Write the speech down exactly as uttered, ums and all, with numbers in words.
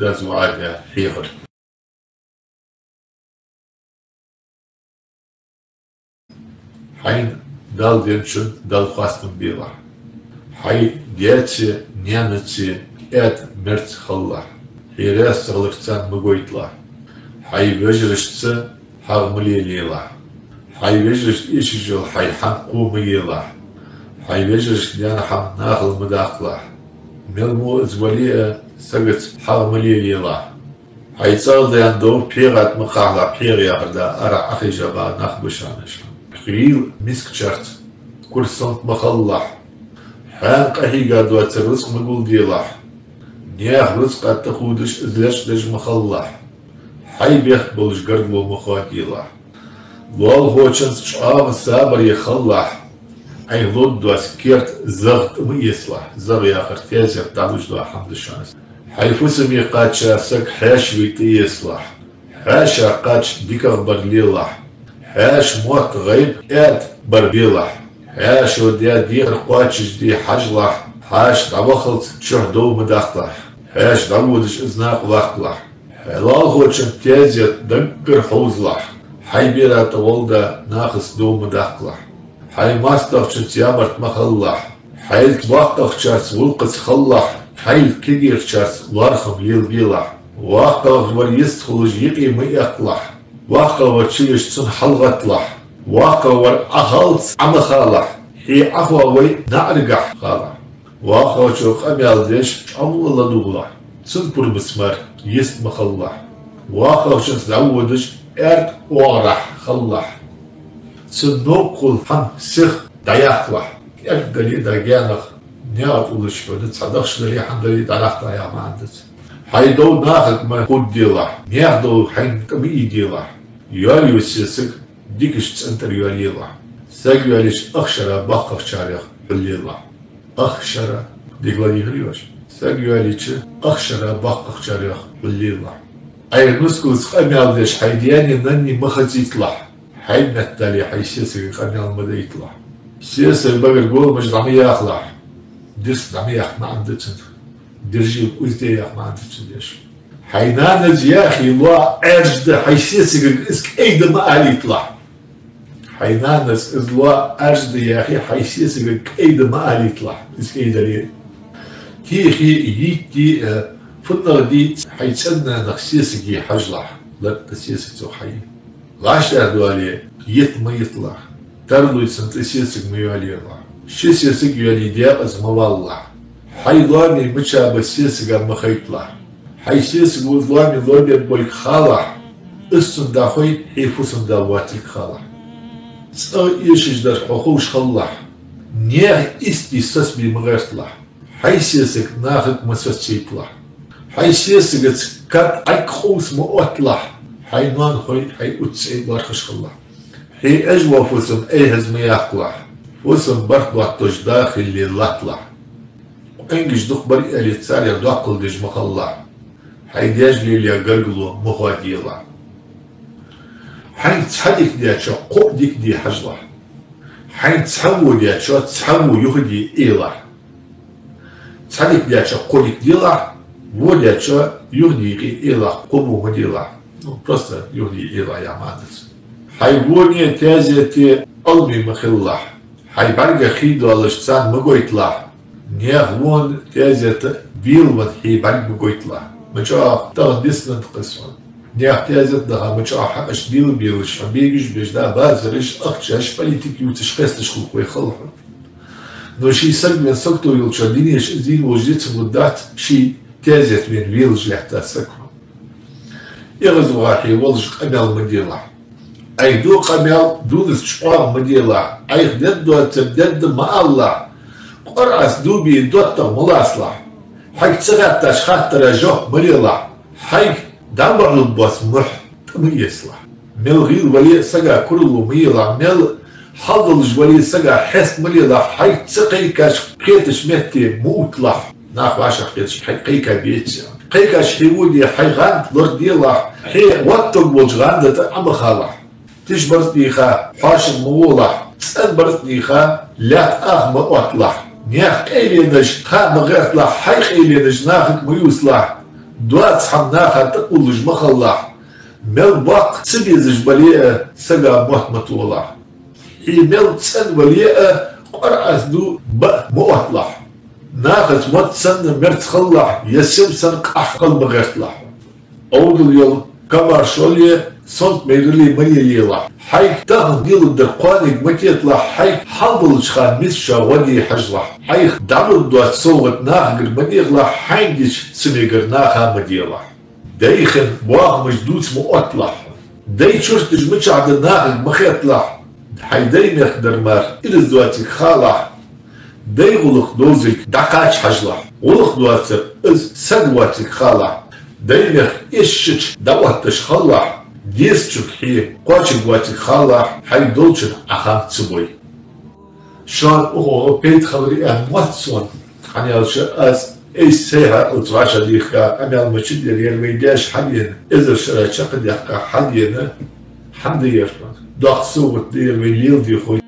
деза ваӀада хьехар. Хьайна Дала денначун Далла хоастам белахь. Хьай даьца, наьнаца кӀаьда-мерза хилалахь. Хье раьза ца хилар царна ма гойталахь. Хьай вежарашца хьагӀ ма лелаелахь. Хьай вежарашта эшаш йола хьай хӀама кхо ма елахь. Хьай вежарашка даьнна хӀама нахала ма даккхалахь. Мел во из вале а, сагаца хьагӀ ма лелаелахь. Хьай цӀагӀа даьнна дов пхьегӀа тӀа ма кхахьалахь, пхьегӀа яхар да арахьа Ӏохайша бола нах ба шоана уж. ГӀийла мискачарца курсант ма хилалахь. Хьайна къахьийга доацар рузкъа ма гулделахь. Наьха рузкъа тӀа худаш из лечкъадеш ма хилалахь. Хьай бехк болаш гаргало ма хоаделахь. Лоалахочунца чӀоагӀа сабаре хилалахь. Ӏайха лодда доаца керта загӀа тӀа ма эцалахь. ЗагӀа яхар таьзета дӀалуш дола хӀама да шоана. Хьай фусаме кхаьча саг хьаьша вий тӀаэцалахь. Хьаьша кхаьча дикагӀбар лелахь. Хьаьша мотт гӀайба кӀаьда бар белахь. Хьаьшо даь дехар кхоачашде хьажалахь. Хьаьша дӀаваххалца чухь дов ма даккхалахь. Хьаьша дӀаводаш из накъаваккхалахь. Хьай лоалахочун таьзет даггара хьовзалахь. Хьай бера тӀа гӀолла да нахаца дов ма даккхалахь. Хьай моастагӀчунца ямарт ма хилалахь. Хьайл боккхагӀчарца гӀулакхаца хилалахь. Хьайл кегийрчарца лоархӀам лелабелахь. ВоккхагӀвар йистхулаш юкъе ма эккхалахь. ВоккхагӀвар чуйеш цунна хьалгӀатталахь. ВоккхагӀвар Ӏохаллалца Ӏо ма халахь. Хье Ӏохоавой наӀаргахьа халахь. ВоккхагӀчо къамаьл деш чӀоагӀа ладувгӀалахь. Цун пурмаца мара йист ма хилалахь. ВоккхагӀчунца дӀаводаш аьрда оагӀорахьа хилалахь. Цун новкъа хул хӀама сиха дӀаяккхалахь. КӀаьнк дале а да гаьнах, наькъа тӀа уллаш хьона цхьа дахча дале а, хӀама дале а дӀадаккха яха маӀан да цун. Хьай дов нахага ма хургделахь, наьха дов хьайна тӀа ма ийделахь. Йоалаю сесаг дикача цӀен тӀара йоалаелахь. Саг йоалаеча ах шера боккхагӀчарех хьуллелахь. Ах шера. Дика ладийгӀалий оаш? Саг йоалаеча ах шера боккхагӀчарех хьуллелахь. Ӏайха нускалца къамаьл деш хьай даьна, нанна ма хазийталахь. Хьай меттел хьай сесага къамаьл ма дайталахь. Сесаг багара голамаш дӀа ма яхалахь. Дирст дӀа ма яккха маӀан да цун. Держи в узде яха маӀан да цун деш. Хьай нанас яхе, лоа Ӏаьржа да, хьай сесагага из кӀайда ма алийталахь. Хьай нанас из лоа Ӏаьржа да яхе, хьай сесагага кӀайда ма алийталахь, из кӀай дале а. Техе, йитте, э, фуннагӀа дий, хьай цӀен-нанах сесаге хьажалахь, лакха сесаг цох хьай. ГӀаштӀехьа доале, йита ма йиталахь. Тарлуйцан тӀа сесаг ма йоалаелахь. Ши сесаг йоалае декъаза ма валалахь. Хьай лоаме мичаб сесага ма хайталахь. Хьай сесаго из лоаме лорабергболга халахь. Из цунна дӀахой, хье фусам-да воацилга халахь. ЦӀагӀа эшаш дар хьо ховш хилалахь. Наьха истий сацабе ма гӀерталахь. Хьай сесаг нахага ма сацайталахь. Хьай сесагаца кад Ӏайг къовса ма отталахь. Хьай ноанахой, хьай уц-цӀей лоархӀаш хилалахь. Хье эжа вола фусам айхьаза ма яккхалахь. Фусам барт дотташ да хилале латталахь. Къонгаш дукха бар аьле, царех доккхал деш ма хилалахь. Хьай даьша лелае гаргало ма хоаделахь. Хьайна цхьа дика даьчоа кхоъ дика де хьажалахь. Хьайна цхьа во даьчоа цхьа во юхаде Ӏелахь. Цхьа дика даьчоа кхо дика делахь, во даьчоа юхаде юкъе Ӏелахь, кхо во ма делахь. Ну, просто юхаде Ӏелахь яха маӀан да цун. Хьай воне, таьзете Ӏилма ма хилалахь. Хьай бӀаргах хий доаллаш царна ма гойталахь. Наьха вон, таьзета белавенна хье бӀарг ма гойталахь. Ма чӀоагӀа тахан диснад-кх из хьона. Наьха таьзет даха ма чӀоагӀа хьакъаш белабелаш, хьо бегаш беш да, базараш, ахчаш, политика ювцаш, хесташ хул-кх вай халхо. Но ший саг вена сагото йолча динеша из дийна волаш дицан гуш дац, ший таьзет вена велаш лаьтта саг хьона. ЭгӀазваха хье волаш къамаьл ма делахь. Ӏайха ду къамаьл дуллац чӀоагӀа ма делахь. Ӏайха дергдоацар дергда ма алалахь. КъорӀаца дув бе доттагӀа ма лацалахь. Хьайга ца хаьттача хаттара жоп ма лелахь. Хьайга дӀабахьалургбоаца мухь тӀа ма эцалахь. Мел гӀийла вале а сага куралла ма елахь. Мел хьал долаш вале а сага хьест ма лелахь. Хьайга ца кхайкача кхетача метте ма увтталахь. Нах вӀашагӀкхеташ хьайга кхайка беце а. Кхайкача хье воде, хьай гӀанд лораделахь. Хье воттаргволча гӀанда тӀа Ӏо ма халахь. Тиша барзкъа дийха хьоашалгӀа ма волахь. ЦӀена барзкъа дийха лаьтта Ӏаха ма отталахь. Наьха къайленаш ха ма гӀерталахь, хьай къайленаш нахага ма ювцалахь. Доаца хӀама наха тӀакхоллаш ма хилалахь. Мел боккха ца безаш бале а, сага мотт ма толахь. Хье мел цӀена вале а, къора аз ду баа ма отталахь. Нахаца мотт санна мерза хилалахь, е сим санна къахьа хила ма гӀерталахь. Ӏовдал йола комаьршал е сонта майрале ма елаелахь. Хьайга тахан дилла дар кхоаниг ма кеталахь, хьайга хьал долча хана миска гӀо де хьажалахь. Хьайх дӀалургдоаца совгӀат нахагара ма дехалахь, хьайна дича ца мегар наха ма делахь. Даьй хинна боахамаш дувца ма отталахь. Даьй чурташ мичахь да нахага ма хетталахь. Хьай даьй мехка дар мара ираз доацилга халахь. Даьй гӀулакх довзилга дӀакхача хьажалахь. ГӀулакх доацар из саг воацилга халахь. Даьй мехка эшача дӀаотташ хилалахь. Дезачунга хье кхоачаргвоацилга халахь, хьайга долчунна Ӏа хам ца бой. Шоана укхо пайда хиларах мотт сона, хӀана аьлча аз айса сай хьаькъалца вӀашагӀдийхка къамаьл ма ца дий, ер вай даьша хьадена, эзар шера чакхдаьккха хьадена хӀама да ер. Доккха совгӀат да ер вай леладе хой.